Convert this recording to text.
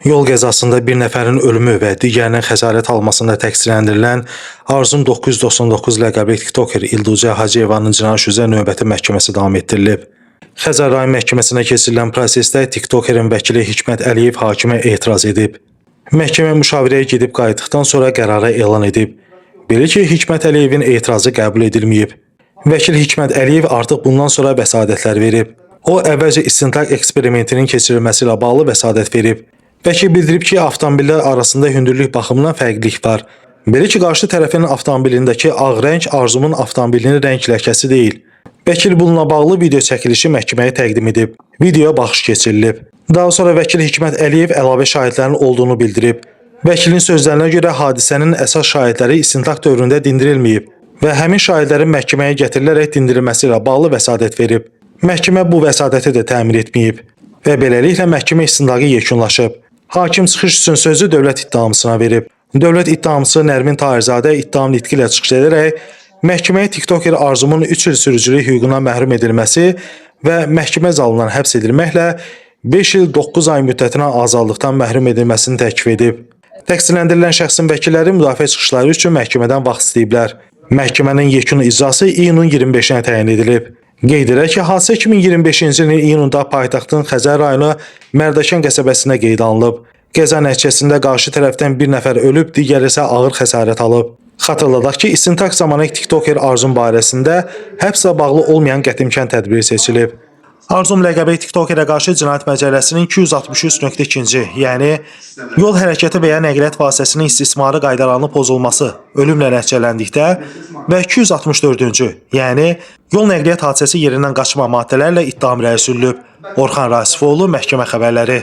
Yol qəzasında bir nəfərin ölümü və digərinin xəsarət almasında təqsirləndirilən Arzum 999 ləqəbli TikToker İlduca Hacıyevanın cinayət üzrə növbəti məhkəməsi davam etdirilib. Xəzər rayon məhkəməsinə keçirilən prosesdə TikTokerin vəkili Hikmət Əliyev hakimə etiraz edib. Məhkəmə müşavirəyə gedib qayıtdıqdan sonra qərarı elan edib. Belə ki, Hikmət Əliyevin etirazı qəbul edilməyib. Vəkil Hikmət Əliyev artıq bundan sonra vəsadətlər verib. O əvvəlcə istintaq eksperimentinin keçirilməsi ilə bağlı vəsadət verib. Vəkil bildirib ki, avtomobillər arasında hündürlük baxımından fərqlilik var. Belə ki, qarşı tərəfin avtomobilindəki ağ rəng Arzumun avtomobilinin rəng ləkəsi deyil. Vəkil bununla bağlı video çəkilişi məhkəməyə təqdim edib. Videoya baxış keçirilib. Daha sonra vəkil Hikmət Əliyev əlavə şahidlərin olduğunu bildirib. Vəkilin sözlərinə görə hadisənin əsas şahidləri istintaq dövründə dindirilməyib və həmin şahidlərin məhkəməyə gətirilərək dindirilməsi ilə bağlı vəsadət verib. Məhkəmə bu vəsadəti də təmin etməyib və beləliklə məhkəmə istintaqı yekunlaşıb. Hakim çıxış üçün sözü dövlət ittihamçısına verib. Dövlət ittihamçısı Nərmin Tahirzadə ittiham nitqi ilə çıxış edərək məhkəməyə TikToker Arzumun 3 il sürücülük hüququndan məhrum edilməsi və məhkəmə zalından həbs edilməklə 5 il 9 ay müddətinə azadlıqdan məhrum edilməsini təklif edib. Təqsirləndirilən şəxsin vəkilləri müdafiə çıxışları üçün məhkəmədən vaxt istəyiblər. Məhkəmənin yekun iclası iyunun 25-nə təyin edilib. Qeyd edək ki, hadisə 2025-ci ilin iyununda paytaxtın Xəzər rayonu Mərdəkan qəsəbəsində qeydə alınıb. Qəza nəticəsində qarşı tərəfdən bir nəfər ölüb, digəri isə ağır xəsarət alıb. Xatırladaq ki, istintaq zamanı TikToker Arzum barəsində həbslə bağlı olmayan qətimkan tədbiri seçilib. Arzum ləqəbi TikTokerə qarşı Cinayət Məcəlləsinin 263.2-ci, yəni yol hərəkəti və ya nəqliyyat vasitəsinin istismarı qaydalarının pozulması ölümlə nəticələndikdə və 264-cü, yəni yol nəqliyyat hadisəsi yerindən qaçma maddələrlə ittiham irəli sürülüb. Orxan Rasifoğlu, məhkəmə xəbərləri.